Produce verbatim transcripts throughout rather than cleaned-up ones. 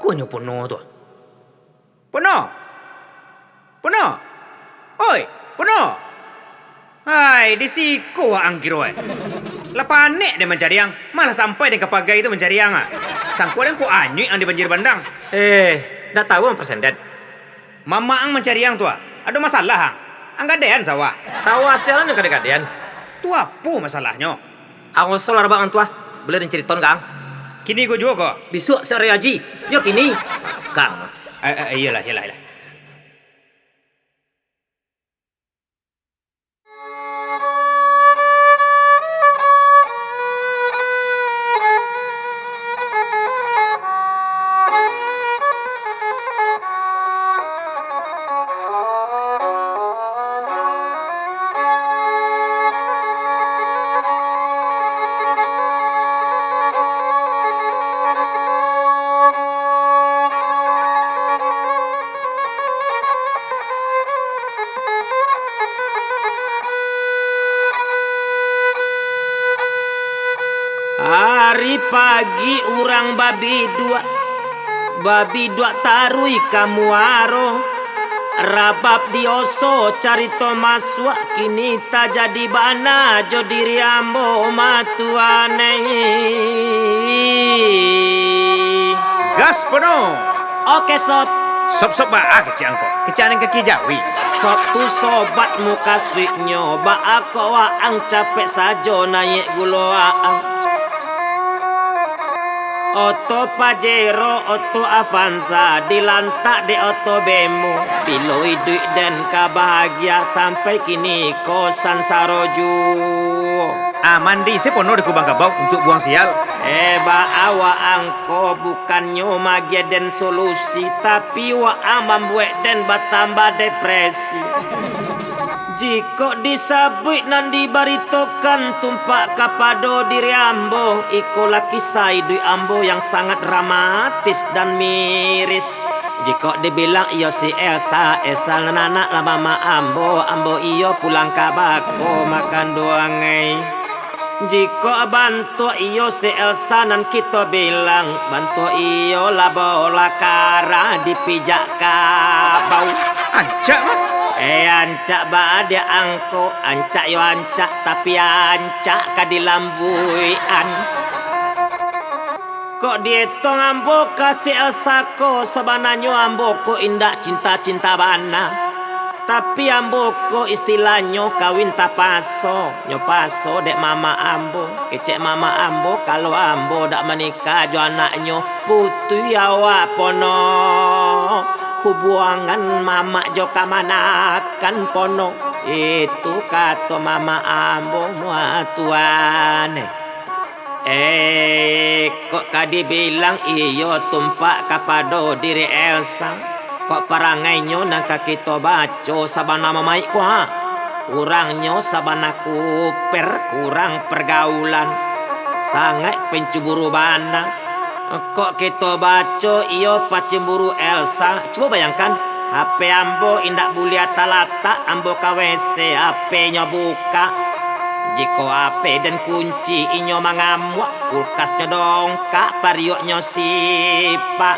Aponyo Pono tu? Pono! Pono! Oi, Pono! Hai, di siko waang kiro, eh. Lah panek den mancariang, malah sampai den ka pagai tu mancariang, ah. Sangko den kok anyuik ang di banjir bandang. Eh, ndak tahu ang, Presiden? Mamak ang mancariang tu, ah. Ado masalah, ang? Ang gadean sawah. Sawah sialan nan ka digadean. Tu apo masalahnyo? Ang osol arabak ang tu, ah. Buliah den caritoan ka ang. Kini ko juo ko? Bisuak sore aji. Yo kini. Kang. Eh, eh, iyolah, iyolah, iyolah. Ari pagi urang babiduak, babiduak taruih ka muaro. Rabab di oso carito masuak, kini tajadi bana jo diri ambo matuanai. Gas, Pono! Oke, Sob. Sob-sob baa kecek ang ko? Kecek ang nan kaki jawi. Sob tu sobat mukasuiknyo, baa kok waang capek sajo naiak gulo waang? Oto Pajero, oto Avanza, dilantak dek oto bemo. Bilo iduik den ka bahagia, sampai kini ko sansaro juo. Ah, mandi se Pono di Kubang Kabau untuak buang sial. Eh, baa waang ko, bukannyo maagiah den solusi, tapi waang mambuek den batambah depresi. Jikok disabuik nan dibaritokan tumpak kapado diri ambo, ikolah kisah iduik ambo yang sangat dramatis dan miris. Jikok dibilang iyo si Elsa, Elsa nan anak lah mamak ambo, ambo iyo pulang ka bako makan duangai. Jikok bantuak iyo si Elsa nan kito bilang, bantuak iyo lah bola kara dipijak kabau. Ancak, Mak. Eh, ancak baa dek angko, ancak yo ancak, tapi ancak ka dilambuikan. Kok dietong ambo ka si Elsa ko, sabananyo ambo ko indak cinta-cinta bana. Tapi ambo ko istilahnyo kawin tapaso. Nyo paso dek mamak ambo. Kecek mamak ambo, kalau ambo dak manikah jo anaknyo, putuih awak Pono. Hubuangan mamak jo kamanakan Pono. Itu kato mamak ambo, muatuan. Eh, kok ka dibilang iyo tumpak kapado diri Elsa. Kok parangainyo nan ka kito baco sabana mamaik ko, ha? Kurangnyo sabana kuper, kurang pergaulan. Sangaik pencuburu bana. Kok kito baco iyo pacimburu Elsa, cubo bayangkan, H P ambo indak buliah talatak, ambo ka W C, H P-nyo bukak. Jikok H P den kunci, inyo mangamuak, kulkasnyo dongkak, pariuaknyo sipak.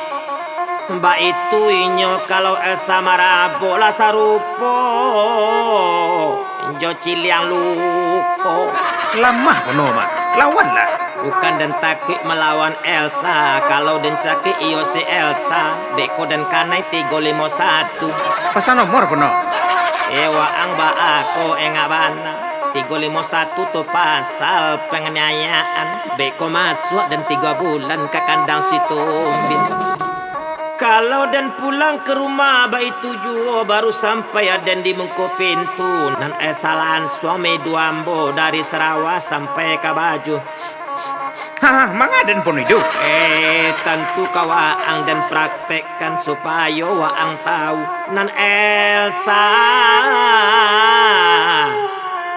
Baitu inyo kalau Elsa marabok lah sarupo jo ciliang luko. Lamah Pono, Mak. Lawanlah. Bukan den takuik malawan Elsa, kalau den cakik iyo si Elsa, dek ko den kanai tigo limo satu. Pasal nomor Pono. Eh, waang baa ko engak bana. Tigo limo satu tu pasal penganiayaan. Beko masuak den tigo bulan ka kandang si Tumbin. Kalau den pulang ka rumah baitu juo, baru sampai aden di muko pintu, nan Elsa lansuang maidu ambo dari sarawa sampai ka baju. Ha, manga den Pono idu? Eh, tantu ka waang den praktekkan supayo waang tahu. Nan Elsa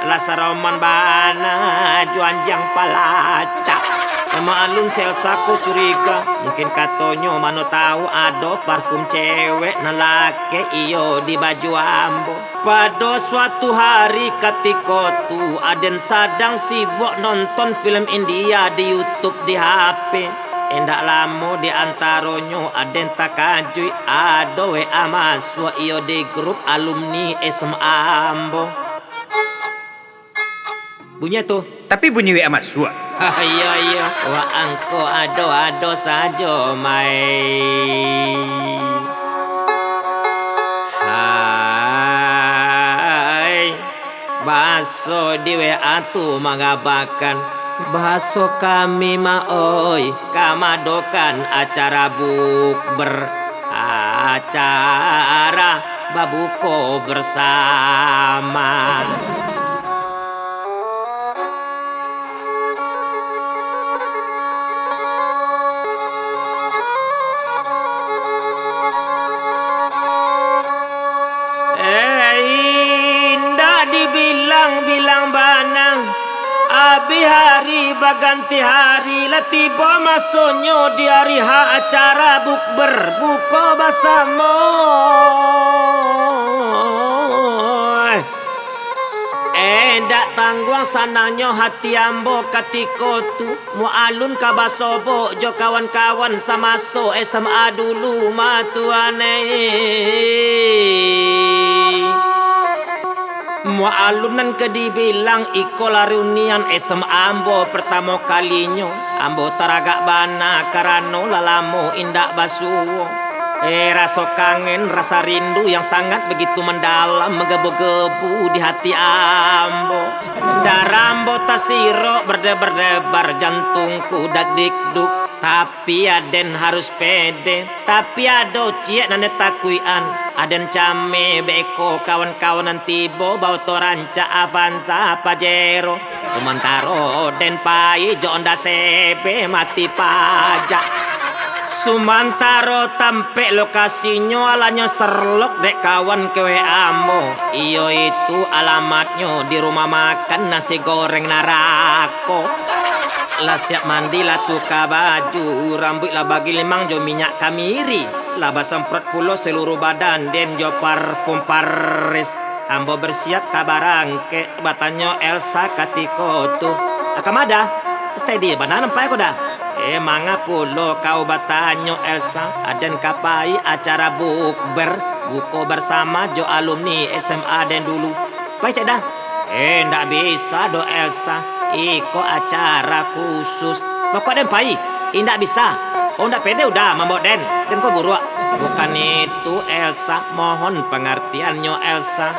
lah saroman bana jo anjiang palacak. Maklum si Elsa ko curiga, mungkin katonyo mano tahu ado parfum cewek nan lakek iyo di baju ambo. Pado suatu hari katiko tu, aden sadang sibuak nonton film India di YouTube di H P. Indak lamo di antaronyo aden takajuik, ado W A masuak iyo di grup alumni S M A ambo. Bunyi tu. Tapi bunyi W A masuak. Iyo, iyo. Wa angko ado-ado sajo, Mai. Hai. Baso di W A tu mangabakan, baso kami ma oi, ka maadokan acara bukber, acara babuko bersama. Eh, indak dibilang-bilang bana. Abih hari baganti hari, lah tibo masonyo di hari H acara bukber, buko basamo. Eh, indak tangguang sanangnyo hati ambo katiko tu. Mualun ka basobok jo kawan-kawan samaso S M A dulu, ma tuan eh. Mualun nan ka dibilang iko lah reunian S M A ambo partamo kalinyo. Ambo taragak bana karano lah lamo indak basuo. Eh, raso kangen, rasa rindu yang sangat begitu mandalam manggebu-gebu di hati ambo. Darah ambo tasirok, berdebar-debar jantungku, dak dik duk. Tapi aden harus pede. Tapi ado ciek nan den takuikan. Aden came beko kawan-kawan nan tibo baoto rancak Avanza Pajero. Sumantaro den pai jo Honda C B mati pajak. Sumantaro tampek lokasinyo alanyo serlok dek kawan ke W A ambo. Iyo itu alamatnyo di rumah makan nasi goreng narako. Lah siap mandi, lah tuka baju, rambuik lah bagilimang jo minyak kamiri, lah basemprot pulo seluruh badan den jo parfum Paris. Ambo bersiap ka barangkek, batanyo Elsa katiko tu, "Akamada? Steady bana nampak ko dah?" "Eh, manga pulo kau batanyo, Elsa? Aden ka pai acara bukber, buko bersama jo alumni S M A den dulu. Pai cek dah." "Eh, ndak bisa doh, Elsa. Iko acara khusus." "Pokok den pai." "Indak bisa. Oh, ndak pede Uda mambawok den. Den ko buruak." "Bukan itu, Elsa. Mohon pengertiannyo, Elsa."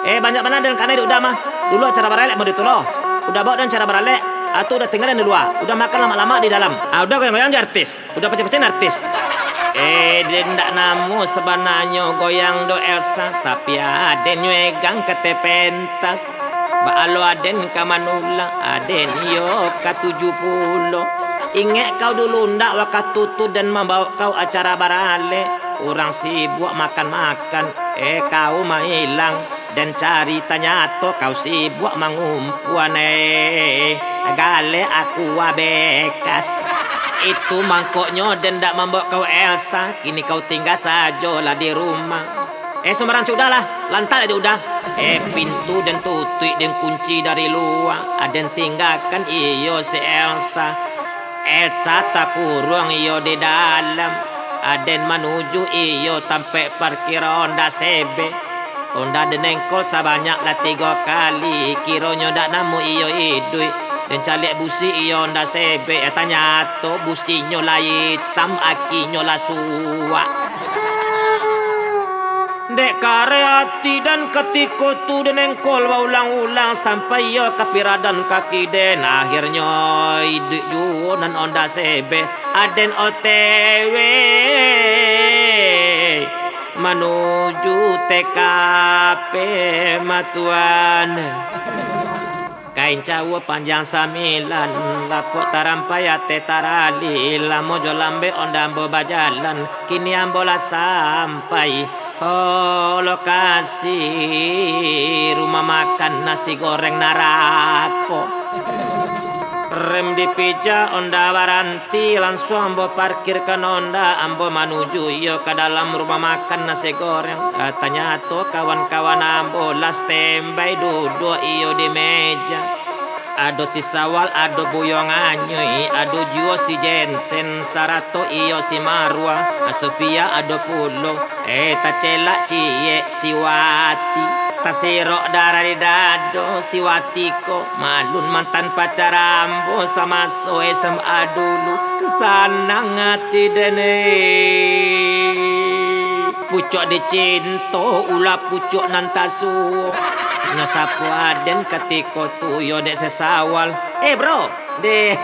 "Eh, banyak bana den kanai dek Uda mah. Dulu acara baralek model tu lo. Uda bawok den acara baralek, atu Uda tingga den di lua. Uda makan lamak-lamak di dalam. Ah, Uda goyang-goyang jo artis. Uda pacik-pacik artis." "Eh, den ndak namuah sabananyo goyang do, Elsa, tapi aden nyo egang ka te pentas. Baa lo aden ka manulak, aden iyo ka tuju pulo. Ingek kau dulu ndak wakatu tu den mambawok kau acara baralek? Urang sibuak makan-makan, eh, kau mailang. Den cari tanyato kau sibuak mangumpuan, eh, galeh Aqua bekas. Itu mangkoknyo den ndak mambawok kau, Elsa. Kini kau tingga sajolah di rumah." "Eh, sumbarang cek Uda lah, lantak dek Uda." Eh, pintu den tutuik den kunci dari lua, aden tinggakan iyo si Elsa. Elsa takuruang iyo di dalam, aden manuju iyo tampek parkir Honda C B. Honda den engkol sabanyak lah tigo kali, kironyo ndak namuah iyo iduik. Den caliak busi iyo Honda C B, eh, tanyato businyo lah itam, akinyo lah suwak. Dek kareh ati den katiko tu den engkol baulang-ulang sampai iyo ka piradan kaki den. Akhirnyo iduik juo nan Honda C B, aden O T W manuju T K P matuan. Kain cawua panjang sambilan, lapok tarampai ateh tarali, lamo jo lambek Honda ambo bajalan, kini ambo lah sampai. Oh, lokasi rumah makan nasi goreng narako. Rem dipijak, Honda baranti, lansuang ambo parkirkan Honda, ambo manuju iyo ka dalam rumah makan nasi goreng. Ah, tanyato kawan-kawan ambo lah standby duduak iyo di meja. Ado si Sawal, ado Buyuang Anyuik, ado juo si Jensen, sarato iyo si Marwah, Sofia ado pulo. Eh, tacelak ciek si Wati, tasirok darah di dado si Wati ko, malun mantan pacar ambo samaso S M A dulu. Sanang ati den, eh. Pucuak dicinto, ulah pucuak nan tasuo. Nah, sapo aden katiko tu, yo dek si Sawal. Eh, bro, deh,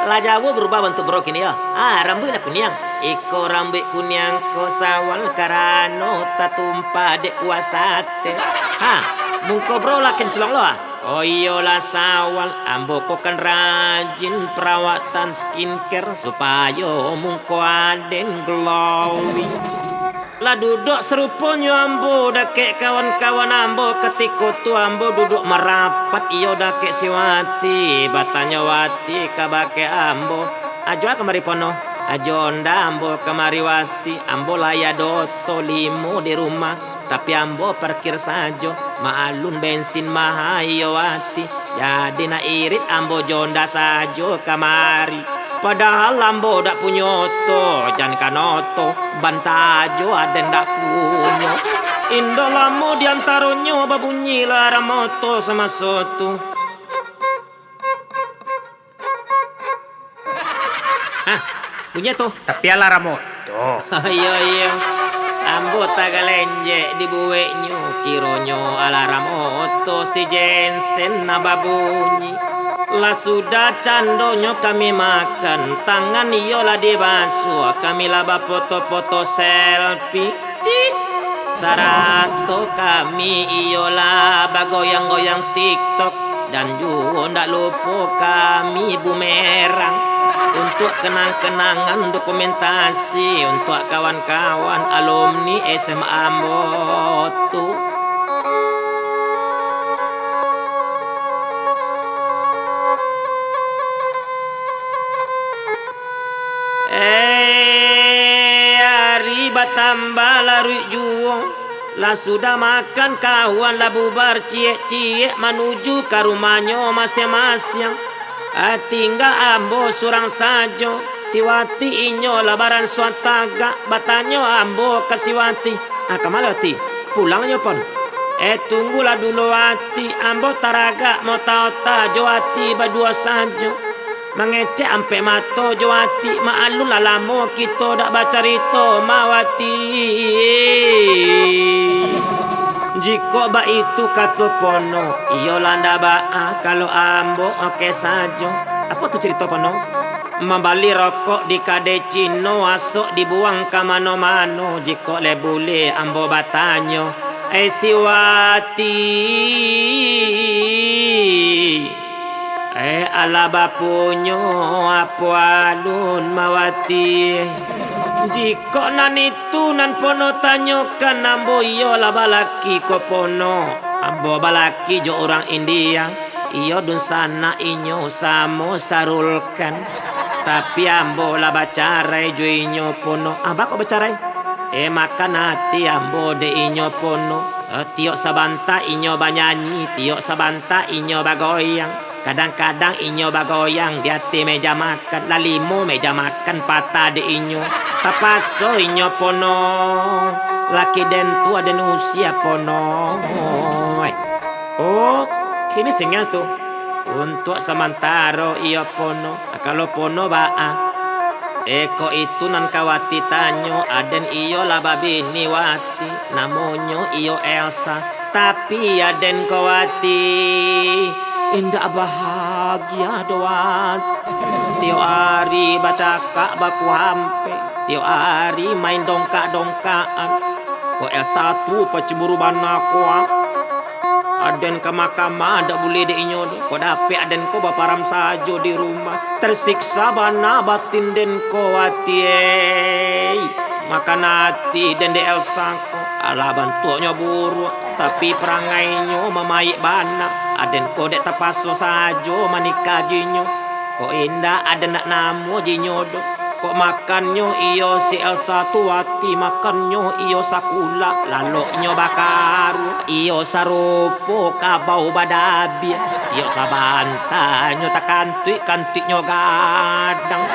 lah jauah berubah bantuak bro kini yo. Ah, rambuik lah kuniang. Iko rambuik kuniang ko Sawal karano tatumpah dek kuaso ati. Ha, mungko bro lah kinclong lo ah. Oh iyolah Sawal, ambo ko kan rajin perawatan skincare supayo mungko aden glowing. Lah duduak saruponyo ambo dakek kawan-kawan ambo, katiko tu ambo duduak marapat iyo dakek si Wati, batanyo Wati kabake ambo, "Ajo a kamari pono?" "Ajo ndak ambo kamari Wati, ambo lai ado oto limo di rumah." Tapi ambo parkir sajo, maalun bensin maha iyo Wati. Jadi nak irit ambo jo Honda sajo kamari. Padahal ambo dak punyo oto, jankan oto, ban sajo aden dak punyo. Indak lamo di antaronyo babunyi alarm oto samaso tu. Hah, bunyi tu? Tapi alarm oto. Iyo, iyo. Ambo tagalenjek dibueknyo, kironyo alarm oto si Jensen nan babunyi. Lah sudah candonyo kami makan, tangan iyo lah dibasuah, kami lah bapoto-poto selfie. Cis! Sarato kami iyolah bagoyang-goyang TikTok, dan juo ndak lupo kami bumerang, untuak kenang-kenangan dokumentasi, untuak kawan-kawan alumni S M A ambo tu. Eh, ari batambah laruik juo. Lah sudah makan, kawan lah bubar ciek-ciek manuju ka rumahnyo masiang-masiang. Ah, tingga ambo surang sajo. Si Wati inyo lah baransua tagak, batanyo ambo ka si Wati, "Ah, ka ma Wati? Pulang nyo pon." "Eh, tunggulah dulu Wati, ambo taragak maota-ota jo Wati baduo sajo." Mangecek ampek mato jo Wati, maalun lah lamo kito dak bacarito ma Wati. Jikok baitu kato Pono, iyolah ndak baa, kalau ambo oke sajo. Apo tu carito Pono? Mambali rokok di kadai Cino, asok dibuang ka mano-mano, jikok lai buliah ambo batanyo, ai si Wati. Eh, alah bapunyo apo alun ma Wati? Jikok nan itu nan Pono tanyokan, ambo iyolah balaki ko Pono. Ambo balaki jo urang India. Iyo dunsanak inyo samo sarulkan. Tapi ambo lah bacarai jo inyo Pono. Ah, baa kok bacarai? Eh, makan ati ambo dek inyo Pono. Eh, tiok sabanta inyo banyanyi, tiok sabanta inyo bagoyang. Kadang-kadang inyo bagoyang di ateh meja makan, lah limo meja makan patah dek inyo. Tapaso inyo Pono. Laki den tu aden usia Pono. Oh, kini singel tu. Untuak samantaro iyo Pono. Kalau Pono baa? Eh, kok itu nan ka Wati tanyo, aden iyolah babini Wati, namonyo iyo Elsa. Tapi aden ko Wati, indak bahagia doh Wati. Tiok ari bacakak baku hampek, tiok ari main dongkak-dongkakan. Ko Elsa tu pacemburu bana ko ah. Aden ka ma-ka ma dak buliah dek inyo tu. Ko dapek aden ko baparam sajo di rumah. Tersiksa bana batin den ko Wati ei. Makan ati den dek Elsa ko. Alah bantuaknyo buruak, tapi parangainyo mamayik bana. Aden ko dek tapaso sajo manikah jo inyo. Kok indak aden nak namuah jo inyo doh. Kok makannyo iyo si Elsa tu Wati, makannyo iyo sakulak, laloknyo bakaruah, iyo sarupo kabau badabiah. Tiok sabantanyo takantuik, kantuiknyo gadang.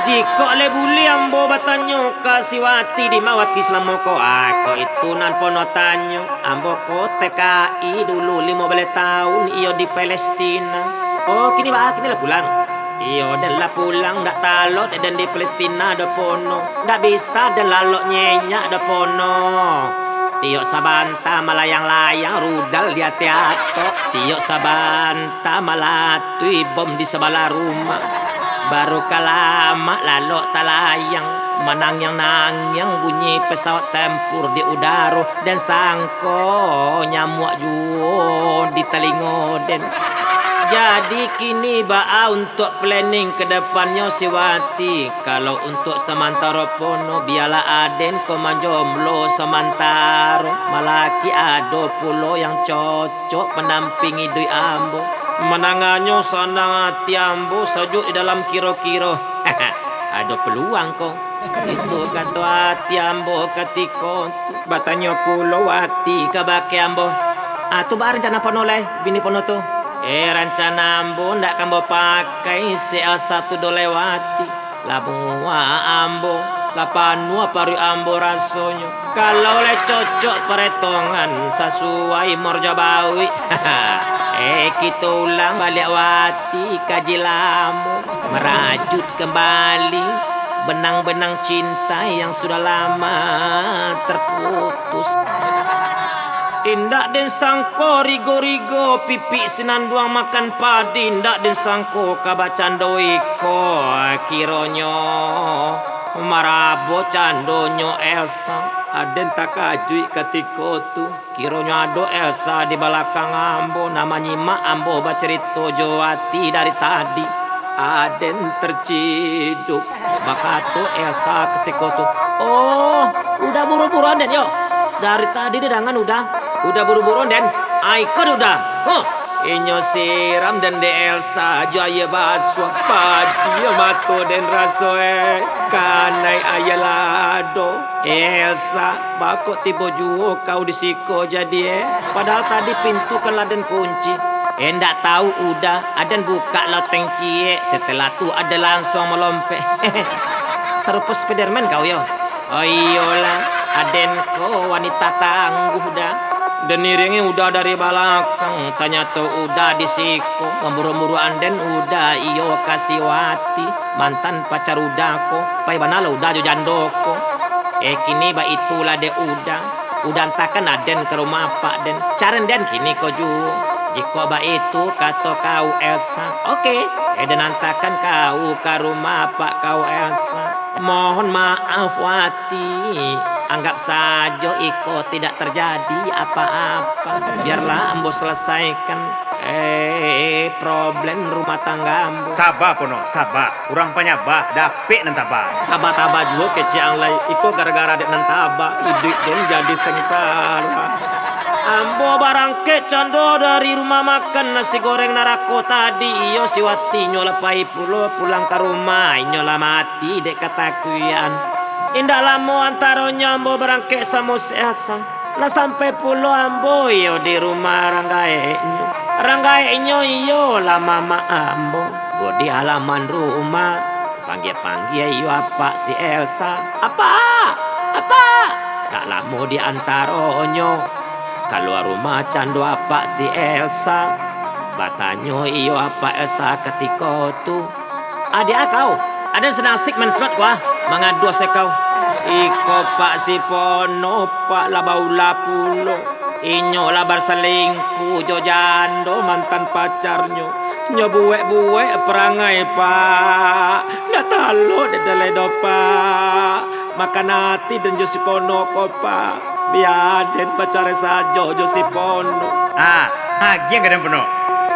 Jikok lai buliah ambo batanyo ka si Wati, di ma Wati salamo ko? Ah, kok itu nan Pono tanyo. Ambo ko T K I dulu limo baleh taun iyo di Palestina. Oh, kini baa, kini lah pulang? Iyo, den lah pulang, ndak talok dek den di Palestina doh Pono. Ndak bisa den lalok nyenyak doh Pono. Tiok sabanta malayang-layang rudal di ateh atok. Tiok sabanta malatuih bom di sabalah rumah. Baru ka lamak lalok talayang, manangiang-nangiang bunyi pesawat tempur di udaro, den sangko nyamuak juo di talingo den. Jadi kini baa untuak planning ke depannyo si Wati? Kalau untuak samantaro Pono, bialah aden ko manjomblo samantaro, malaki ado pulo yang cocok mandampingi iduik ambo. Mandanganyo sanang ati ambo, sajuak di dalam kiro-kiro. Ado peluang ko. Itu kato ati ambo katiko tu. Batanyo pulo Wati kabake ambo, "Ah, tu baa rancana Pono lai, bini Pono tu?" Eh, rancana ambo ndak ka ambo pakai si Elsa tu doh lai Wati. Lah muak ambo, lah panuah paruik ambo rasonyo. Kalau lai cocok paretongan sasuai morja bawik, eh, kito ulang baliak Wati kaji lamo, marajut kembali benang-benang cinta yang sudah lama terputus. Indak den sangko rigo-rigo pipik sinanduang makan padi, indak den sangko ka bacando iko. Kironyo marabo candonyo Elsa. Aden takajuik katiko tu. Kironyo ado Elsa di balakang ambo, nan manyimak ambo bacarito jo Wati dari tadi. Aden terciduk, bakato Elsa katiko tu, "Oh, Uda buru-buruan den yo? Dari tadi didangan Uda, Uda buru-buruan den? Ai, ko Uda, huh!" Inyo siram den dek Elsa jo aia basuah, padiah mato den raso, eh, kanai aia lado. "Elsa, baa kok tibo juo kau di siko jadi, eh? Padahal tadi pintu kan lah den kunci." "Eh, ndak tau Uda, aden bukak loteng ciek, setelah tu aden lansuang malompek." "Sarupo Spiderman kau yo." "Oh iyolah, aden ko wanita tangguh, Da." Den iriangi Uda dari balakang, tanyato Uda di siko, mamburu-buruan den Uda iyo ka si Wati, mantan pacar Uda ko, pai bana lo Uda jo jando ko. Eh, kini baitulah dek Uda. Uda antakan aden ka rumah apak den. Caren den kini ko juo. Jikok baitu kato kau Elsa, oke, eh, den antakan kau ka rumah apak kau Elsa. Mohon maaf, Wati. Anggap sajo iko tidak terjadi apa-apa. Biarlah ambo selesaikan, eh, problem rumah tangga ambo. Saba, Pono, saba. Urang panyaba, dapek nan taba. Taba-taba juo kecek ang lai. Iko gara-gara dek nan taba, iduik den jadi sengsara. Ambo barangkek cando dari rumah makan nasi goreng narako tadi. Iyo, si Wati nyo lah pai pulo pulang ka rumah. Inyo lah mati dek katakuikan. Indak lamo antaronyo ambo barangkek samo si Elsa. Lah sampai pulo ambo iyo di rumah rang gaeknyo. Rang gaeknyo iyo lah mamak ambo. Bo di halaman rumah, panggia-panggia iyo apak si Elsa. "Apak! Apak!" Tak lamo di antaronyo, kalua rumah cando apak si Elsa. Batanyo iyo apak Elsa katiko tu, "Adiak ah kau, aden sadang asik main slot ko ah, mangaduah se kau." "Iko Pak si Pono, Pak, lah baulah pulo. Inyo lah basalingkuh jo jando mantan pacarnyo. Nyo buek-buek parangai, Pak. Ndak talok dek den lai doh, Pak. Makan ati den jo si Pono ko, Pak. Bia den bacarai sajo jo si Pono." "Ah, agiah ka den, Pono."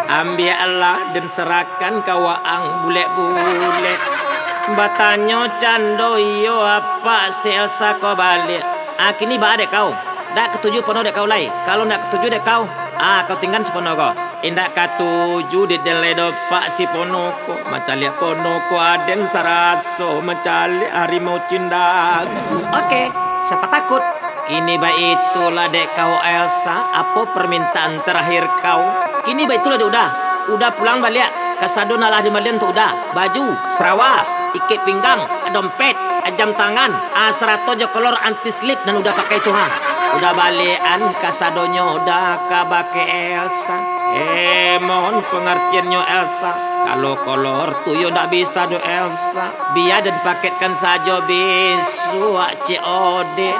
"Ambiaklah, den sarahkan ka waang bulek-bulek." Batanyo cando iyo apak si Elsa ko baliak. "Ah, kini baa dek kau? Ndak katuju Pono dek kau lai? Kalau ndak katuju dek kau, ah, kau tinggan si Pono ko." "Indak katuju dek den lai doh, Pak, si Pono ko. Mancaliak Pono ko aden saraso mancaliak harimau cindaku." "Oke, siapa takut? Kini baitulah dek kau, Elsa. Apo permintaan terakhir kau?" "Kini baitulah dek Uda. Uda pulang baliak, kasado nan lah dibalian tu Uda. Baju, sarawa, ikek pinggang, dompet, jam tangan, ah, sarato jo kolor anti slip nan Uda pakai tu, ha. Uda baliakan kasadonyo Uda kabake Elsa. Eh, mohon pangartiannyo Elsa. Kalau kolor tu yo ndak bisa doh Elsa. Bia den paketkan sajo bisuak C O D.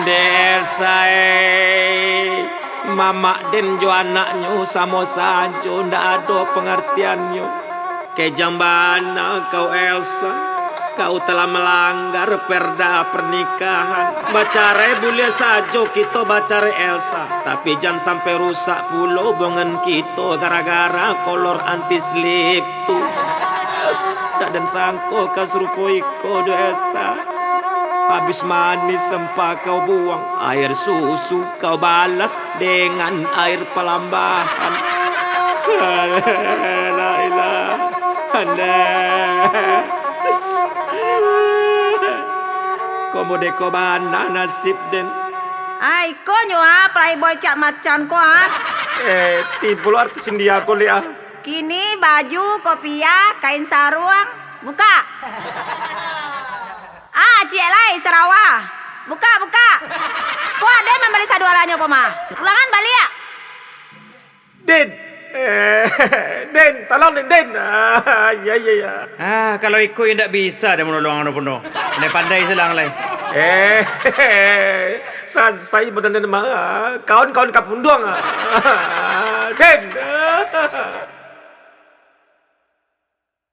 Deh Elsa, eh. Mamak den jo anaknyo samo sajo ndak ado pangartiannyo. Kejam bana kau, Elsa. Kau telah melanggar perda pernikahan. Bacarai buliah sajo kito bacarai, Elsa. Tapi jan sampai rusak pulo hubungan kito gara-gara kolor anti slip tu. Ndak den sangko ka sarupo iko doh, Elsa. Habis manis sempa kau buang, air susu kau balas dengan air palambahan. La ilaha illallah. Ko modeko bana nasib den. Ah, iko nyo ah, playboy cak macam ko ah. Eh, tibo lo artis India ko liak ah. Kini baju, kopiah, kain saruang. Bukak. Ah, ciek lai, sarawa. Bukak, bukak. Ko aden mambali sadoalanyo ko mah. Pulangan baliak. Din. Eh, Din, tolong Din, Din. Ah, ya, ya, ya. Ah, kalau iko indak bisa dah manolong anu puno. Pandai-pandai silang lai. Eh, sa-, saya badan mah, kawan-kawan kapunduang. Din.